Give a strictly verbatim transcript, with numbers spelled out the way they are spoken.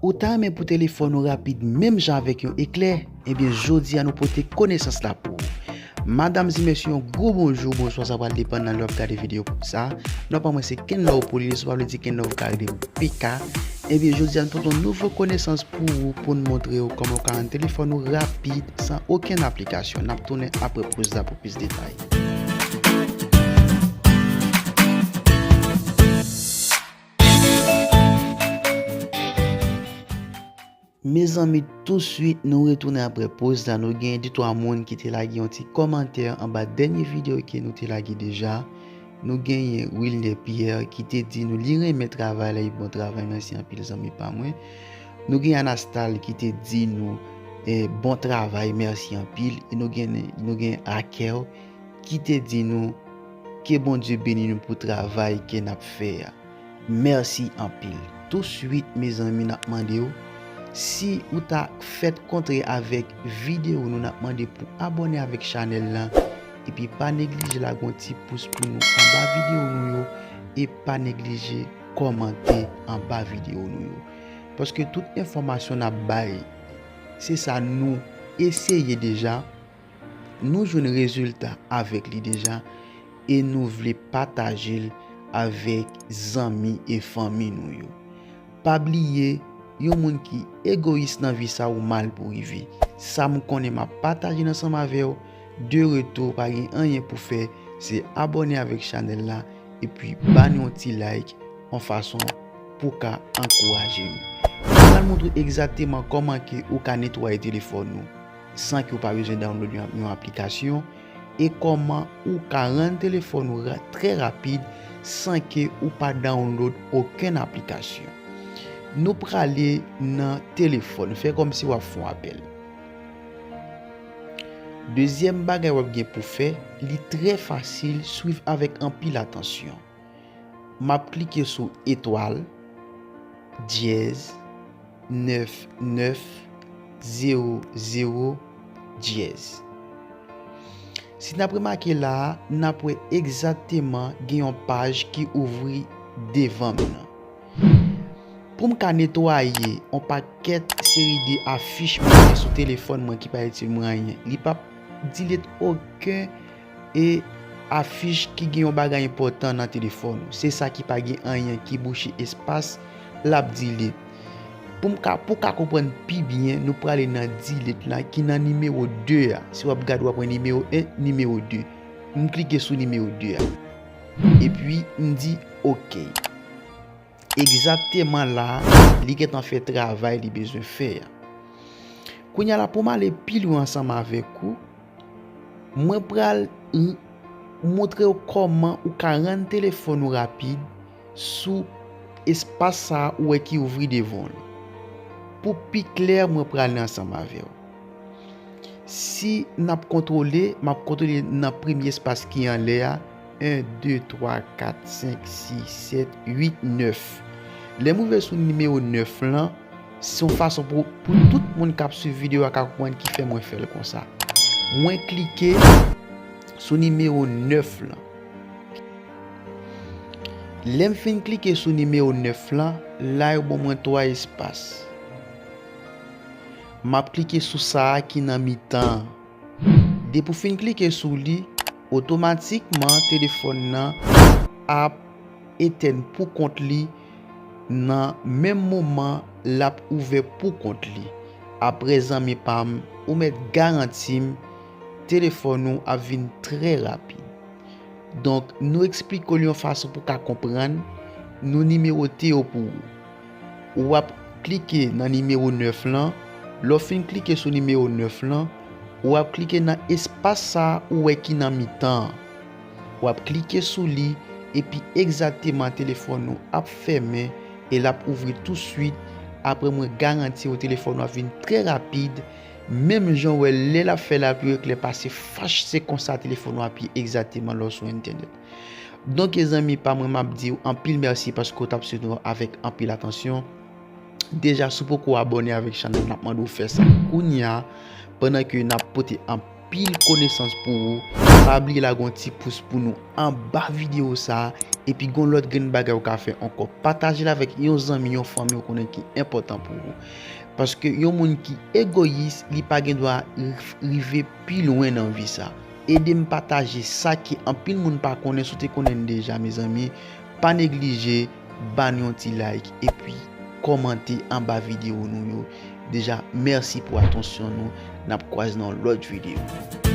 Ou ta renmen pou telefòn ou rapid menm jan avèk yon eklè? Ebyen, jodi a nou pote konesans la pou ou. Madam e mesye, yon gwo bonjou, bonswa, sa pral depann nan lè w ap gade videyo sa. Non pa mwen se Kenlove Polis, sa vle di Kenlove Karim P K. Ebyen, jodi a nou pote yon nouvo konesans pou ou, pou n montre w kòman w ka rann telefòn ou rapid san okenn aplikasyon. N ap tounen apre poz la pou plis detay. Mezanmi, touswit nou retounen apre poz la. Nou gen de twa moun ki te lage yon ti kòmantè anba dènye videyo ke nou te lage deja. Nou genyen Wilner Pierre ki te di nou li renmen travay la, e bon travay, mèsi anpil zanmi pa mwen. Nou gen Anastal ki te di nou, eh, bon travay, mèsi anpil. E nou gen, nou gen Raquel ki te di nou ke Bondye beni nou pou travay ke n ap fè a. Mèsi anpil. Touswit, mezanmi, n ap mande w, si ou ta fèt kontre avèk videyo nou, n ap mande pou abòne avèk chanèl la, epi pa neglije lage yon ti pous pou nou anba videyo nou yo, e pa neglije kòmante anba videyo nou yo. Paske tout enfòmasyon n ap bay, se sa nou eseye deja, nou jwenn rezilta avèk li deja, e nou vle pataje l avèk zanmi e fanmi nou yo. Pa bliye, yon moun ki egoyis nan vi sa ou mal pou rive. Sa m konnen m ap pataje l ansanm avè w. De retou, pa gen anyen pou fè, se abòne avèk chanèl la, epi ba nou yon ti like, yon fason pou ka ankouraje nou. M pral montre egzakteman kòman ke ou ka netwaye telefòn ou san ke w pa bezwen download yon, yon aplikasyon, e kòman ou ka rann telefòn ou ra-, trè rapid san ke ou pa download okenn aplikasyon. Nou prale nan telefòn, fè kòmsi w ap fè yon apèl. Dezyèm bagay w ap gen pou fè, li trè fasil, swiv avèk anpil atansyon. M ap klike sou etwal, dyèz, nèf nèf, zewo zewo, dyèz. Si n ap remake la a, n ap wè egzakteman gen yon paj ki ouvri devan m nan. Pou m ka netwaye yon pakèt seri de afich mwen gen sou telefòn mwen ki pa itil mwen anyen, li p ap delete okenn e afich ki gen yon bagay enpòtan nan telefòn ou. Se sa ki pa gen anyen ki bouche espas, l ap delete. Pou m ka, pou w ka konprann pi byen, nou prale nan delete la ki nan nimewo de a. Si w ap gade, w ap wè nimewo en, nimewo de. M klike sou nimewo de a. Epi, m di oke. Egzakteman la, li gentan fè travay li bezwen fè a. Kounye a la, pou m ale pi lwen ansanm avèk ou, mwen pral r-, montre w kòman ou ka rann telefòn ou rapid sou espas sa a ou wè ki ouvri devan w lan. Pou pi klè, mwen pral ansanm avè w. Si n ap kontwole, m ap kontwole nan premye espas ki anlè a, en, de, twa, kat, senk, sis, sèt, uit, nèf. Lè m rive sou nimewo nèf lan, se yon fason pou, pou tout moun k ap swiv videyo a ka konprann ki fè mwen fè l konsa. Mwen klike sou nimewo nèf lan. Lè m fin klike sou nimewo nèf lan, la yo ban mwen twa espas. M ap klike sou sa a ki nan mitan an. Depi w fin klike sou li, otomatikman telefòn nan ap etèn pou kont li nan menm moman l ap ouvè pou kont li. Apre, zanmi pa m, ou mèt garanti m, telefòn ou ap vin trè rapid. Donk, nou eksplike w li yon fason pou w ka konprann, nou nimewote yo pou ou. W ap klike nan nimewo nèf lan. Lè w fin klike sou nimewo nèf lan, w ap klike nan espas sa a ou wè ki nan mitan an. W ap klike sou li, epi egzakteman telefòn ou ap fèmen e l ap ouvri touswit. Apre, mwen garanti w telefòn ou ap vin trè rapid, menm jan w wè lè l ap fè lapli eklè pase fach, se konsa telefòn ou ap ye egzakteman lè w sou entènèt. Donk, zanmi pa mwen, m ap di w anpil mèsi paske w t ap swiv nou avèk anpil atansyon. Deja, si w poko abòne avèk chanèl, n ap mande w fè sa kounye a, pandan ke n ap pote anpil konesans pou ou, pa bliye lage yon ti pous pou nou anba videyo sa a. Epi gen yon lòt grenn bagay ou ka fè ankò. Pataje l avèk yon zanmi, yon fanmi ou konnen ki enpòtan pou ou. Paske yon moun ki egoyis, li pa gen dwa rive pi lwen nan vi sa. Ede m pataje sa ke anpil moun pa konnen, si w te konnen l deja, mezanmi, pa neglije ba nou yon ti like epi kòmante anba videyo nou yo. Deja, mèsi pou atansyon nou. N ap kwaze nan lòt videyo.